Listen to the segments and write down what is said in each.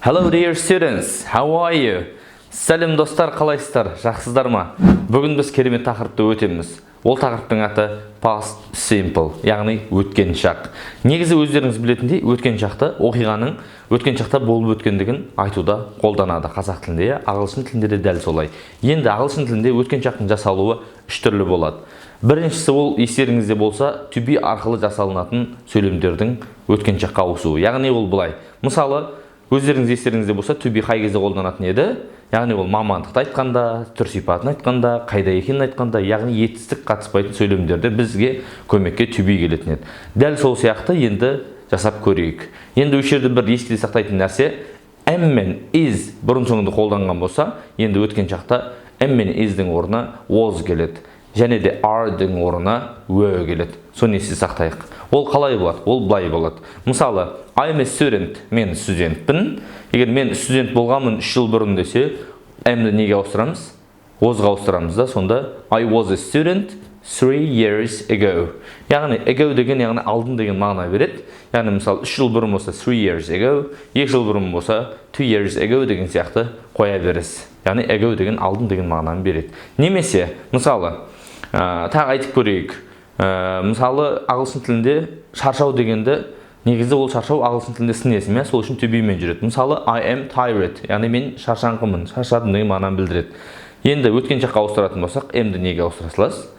Hello, dear students, how are you? Сәлем, достар, қалайсыздар? Жақсыздар ма? Бүгін біз керемет тақырыпты өтеміз. Ол тақырыптың аты past simple, яғни өткен шақ. Негізі, өздеріңіз білетіндей, өткен шақты оқиғаның өткен шақта болып өткендігін айтуда қолданады қазақ тілінде, иә, ағылшын тілінде де дәл солай. Енді ағылшын тілінде өткен шақтың жасалуы үш түрлі болады. Біріншісі, ол естеріңізде болса, to be арқылы жасалынатын сөйлемдердің өткен шаққа ауысуы. Яғни ол былай. Мысалы, өздеріңіз естеріңізде болса, to be қай кезде қолданатын еді? Яғни ол мамандықты айтқанда, түр сипатын айтқанда, қайда екенін айтқанда, яғни етістік қатыспайтын сөйлемдерде бізге көмекке to be келетін еді. Дәл сол сияқты енді жасап көрейік. Енді осы жерде бір есте сақтайтын нәрсе: am мен is бұрын соңды қолданған болса, енді өткен шақта am мен is-дің орнына was келеді және де are-дың орнына were келеді. Соны есте сақтайық. Ол қалай болады? Ол былай болады. Мысалы, I am a student, мен студентпін. Егер мен студент болғанмын 3 жыл бұрын десе, am-ді неге ауыстырамыз? Was-ға ауыстырамыз да, сонда I was a student 3 years ago. Яғни ago деген, яғни алдын деген мағына береді. Яғни, мысалы, 3 жыл бұрын болса, 3 years ago, 2 жыл бұрын болса, 2 years ago деген сияқты қоя бересіз. Яғни ago деген алдын деген мағынаны береді. Немесе, мысалы, тағы айтып көрейік. Мысалы, ағылшын тілінде шаршау дегенді, негізі ол шаршау ағылшын тілінде сын есім, иә, сол үшін to be-мен жүреді. Мысалы, I am tired, яғни мен шаршаңқымын, шаршадым деген мағынаны білдіреді. Енді өткен шаққа ауыстыратын болсақ, am-ді неге ауыстыра саласыз?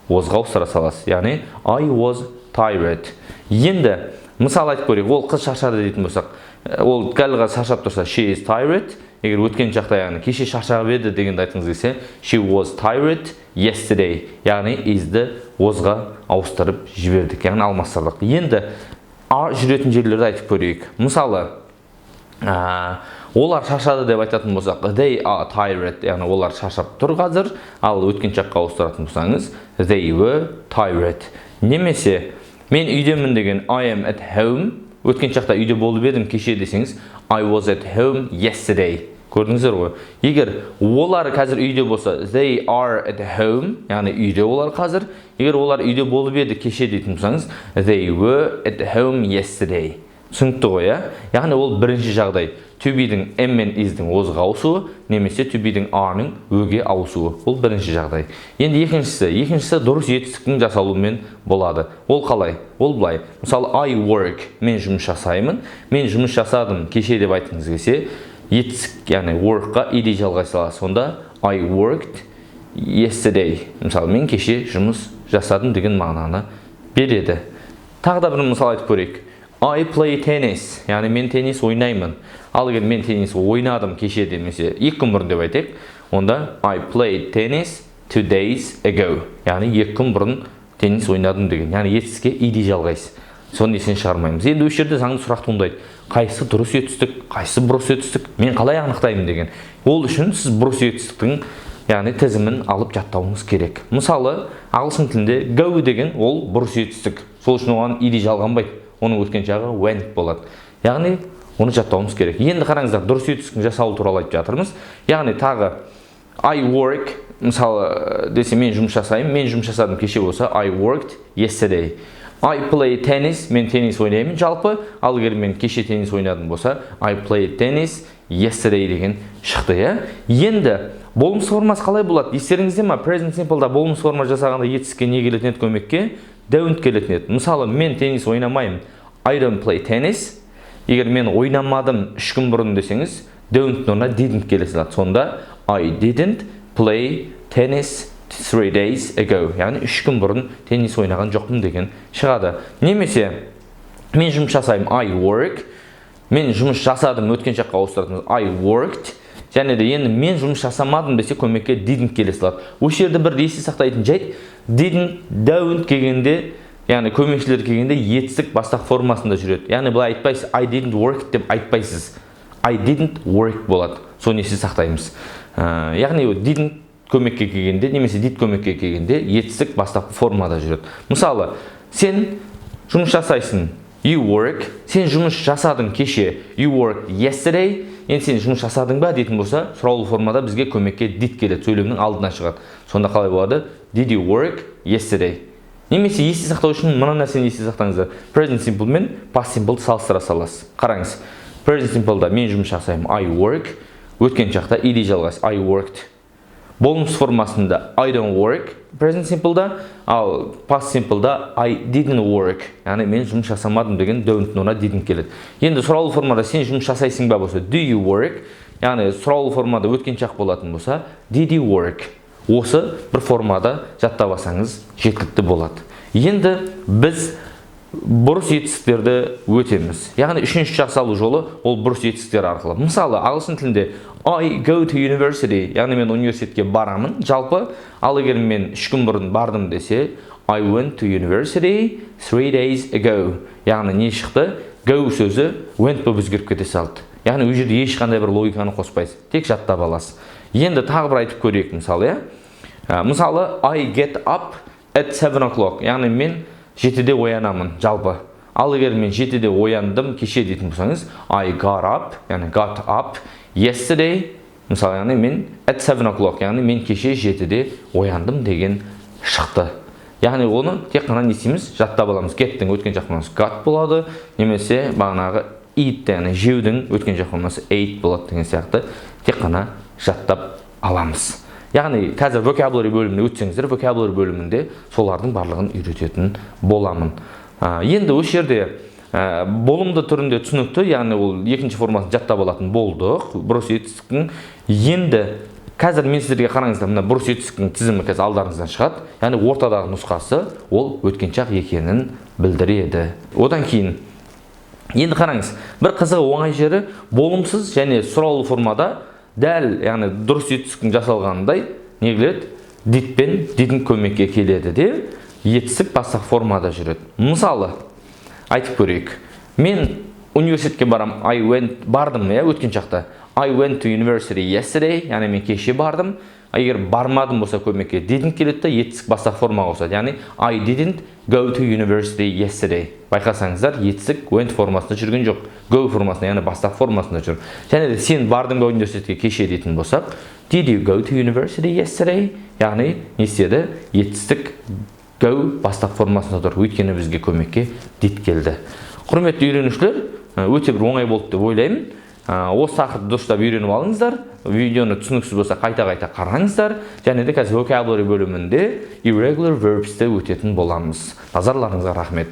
Was-ға ауыстыра саласыз. Яғни I was tired. Енді мысал айтып көрейік. Ол қыз шаршады дейтін болсақ, ол дәл қазір шаршап тұрса, she is tired. Егер өткен шақта, яғни кеше шаршап еді дегенді айтқыңыз келсе, she was tired yesterday. Яғни is-ді was-ға ауыстырып жібердік, яғни алмастырдық. Енді are жүретін жерлерді айтып көрейік. Мысалы, олар шаршады деп айтатын болсақ, they are tired, яғни олар шаршап тұр қазір. Ал өткен шаққа ауыстыратын болсаңыз, they were tired. Немесе мен үйдемін деген I am at home. Өткен шақта үйде болып едім кеше десеңіз, I was at home yesterday. Көрдіңіздер ғой. Егер олар қазір үйде болса, they are at home, яғни үйде олар қазір. Егер олар үйде болып еді кеше дейтін болсаңыз, they were at home yesterday. Түсінікті ғой, иә? Яғни ол бірінші жағдай: to be-дің am мен is-дің was-ға ауысуы немесе to be-дің are-ның were-ге ауысуы. Ол бірінші жағдай. Енді екіншісі дұрыс етістіктің жасалуымен болады. Ол қалай? Ол былай. Мысалы, I work, мен жұмыс жасаймын. Мен жұмыс жасадым кеше деп айтқыңыз келсе, етістік, яғни work-қа ed жалғай саласыз. Сонда I worked yesterday. Мысалы, мен кеше жұмыс жасадым деген мағынаны береді. Тағы да бір мысал айтып көрейік. I play tennis, яғни мен теннис ойнаймын. Ал егер мен теннис ойнадым кеше демесе, 2 күн бұрын деп айтайық, онда I played tennis 2 days ago. Яғни 2 күн бұрын теннис ойнадым деген. Яғни етістікке ed жалғайсыз. Соны есінен шығармаймыз. Енді осы жерде заңды сұрақ туындайды. Қайсысы дұрыс етістік, қайсысы бұрыс етістік, мен қалай анықтаймын деген. Ол үшін сіз бұрыс етістіктің, яғни тізімін алып жаттауыңыз керек. Мысалы, ағылшын тілінде go деген ол бұрыс етістік. Сол үшін оған ed жалғанбайды. Оның өткен шағы went болады. Яғни оны жаттауымыз керек. Енді қараңыздар, дұрыс етістіктің жасалуы туралы айтып жатырмыз. Яғни тағы I work, мысалы, десе, мен жұмыс жасаймын, мен жұмыс жасадым кеше болса, I worked yesterday. I play tennis, мен теннис ойнаймын жалпы, ал егер мен кеше теннис ойнадым болса, I played tennis yesterday деген шықты, иә? Енді болымсыз формасы қалай болады? Естеріңізде ма, present simple-да болымсыз форма жасағанда етістікке не келетін еді көмекке? Don't келетін еді. Мысалы, мен теннис ойнамаймын. I don't play tennis. Егер мен ойнамадым 3 күн бұрын десеңіз, don't орнына didn't келе салады. Сонда I didn't play tennis 3 days ago. Яғни 3 күн бұрын теннис ойнаған жоқпын деген шығады. Немесе мен жұмыс жасаймын, I work. Мен жұмыс жасадым, өткен шаққа ауыстыратын, I worked. Және де енді мен жұмыс жасамадым десе, көмекке didn't келе салады. Осы жерде бір есте сақтайтын жайт: didn't, don't келгенде, яғни көмекшілер келгенде, етістік бастапқы формасында жүреді. Яғни былай айтпайсыз, I didn't work деп айтпайсыз. I didn't work болады. Соны есте сақтаймыз. Яғни didn't көмекке келгенде немесе did көмекке келгенде етістік бастапқы формада жүреді. Мысалы, сен жұмыс жасайсың, you work. Сен жұмыс жасадың кеше, you worked yesterday. Енді сен жұмыс жасадың ба дейтін болса, сұраулы формада бізге көмекке did келеді, сөйлемнің алдына шығады. Сонда қалай болады? Did you work yesterday? Немесе есте сақтау үшін мына нәрсені есте сақтаңыздар. Present simple мен past simple салыстыра саласыз. Қараңыз. Present simple-да мен жұмыс жасаймын, I work. Өткен шақта ed жалғас, I worked. Болымсыз формасында I don't work present simple-да, ал past simple-да I didn't work. Яғни мен жұмыс жасамадым деген don't орнына didn't келеді. Енді сұраулы формада сен жұмыс жасайсың ба болса, do you work? Яғни сұраулы формада өткен шақ болатын болса, did you work? Осы бір формада жаттап алсаңыз, жеткілікті болады. Енді біз бұрыс етістіктерді өтеміз. Яғни үшінші жасалу жолы ол бұрыс етістіктер арқылы. Мысалы, ағылшын тілінде I go to university, яғни мен университетке барамын жалпы. Ал егер мен 3 күн бұрын бардым десе, I went to university 3 days ago. Яғни не шықты? Go сөзі went болып өзгеріп кете салды. Яғни ол жерде ешқандай бір логиканы қоспайсыз, тек жаттап аласыз. Енді тағы бір айтып көрейік, мысалы, иә. Мысалы, I get up at 7 o'clock, яғни мен 7-де оянамын жалпы. Ал егер мен 7-де ояндым кеше дейтін болсаңыз, I got up, яғни got up yesterday, мысалы, яғни мен at 7 o'clock, яғни мен кеше 7-де ояндым деген шықты. Яғни оны тек қана не істейміз? Жаттап аламыз. Get-тің өткен шақ формасы got болады, немесе бағанағы eat, яғни жеудің өткен шақ формасы ate болады деген сияқты, тек қана жаттап аламыз. Яғни қазір vocabulary бөліміне өтсеңіздер, vocabulary бөлімінде солардың барлығын үйрететін боламын. Енді осы жерде болымды түрінде түсінікті, яғни ол екінші формасын жаттап алатын болдық бұрыс етістіктің. Енді қазір мен сіздерге, қараңыздар, мына бұрыс етістіктің тізімі қазір алдарыңыздан шығады. Яғни ортадағы нұсқасы ол өткен шақ екенін білдіреді. Одан кейін енді қараңыз, бір қызығы, оңай жері, болымсыз және сұраулы формада дәл, яғни дұрыс етістіктің жасалғанындай не келеді? Did пен didn't көмекке келеді де, етістік бастапқы формада жүреді. Мысалы, айтып көрейік. Мен университетке барам, I went, бардым, иә, өткен шақта. I went to university yesterday, яғни мен кеше бардым. А егер бармадым болса, көмекке didn't келеді да, етістік бастапқы формаға қосады. Яғни I didn't go to university yesterday. Байқасаңыздар, етістік went формасында жүрген жоқ, go формасында, яғни бастапқы формасында жүр. Және де сен бардың ба университетке кеше дейтін болсақ, did you go to university yesterday? Яғни не істеді? Етістік go бастапқы формасында тұр, өйткені бізге көмекке did келді. Құрметті үйренушілер, өте бір оңай болды деп ойлаймын. Осы тақырыпты дұрыстап үйреніп алыңыздар. Видеоны түсініксіз болса, қайта қайта қараңыздар. Және де қазір vocabulary бөлімінде irregular verbs'ті өтетін боламыз. Назарларыңызға рахмет.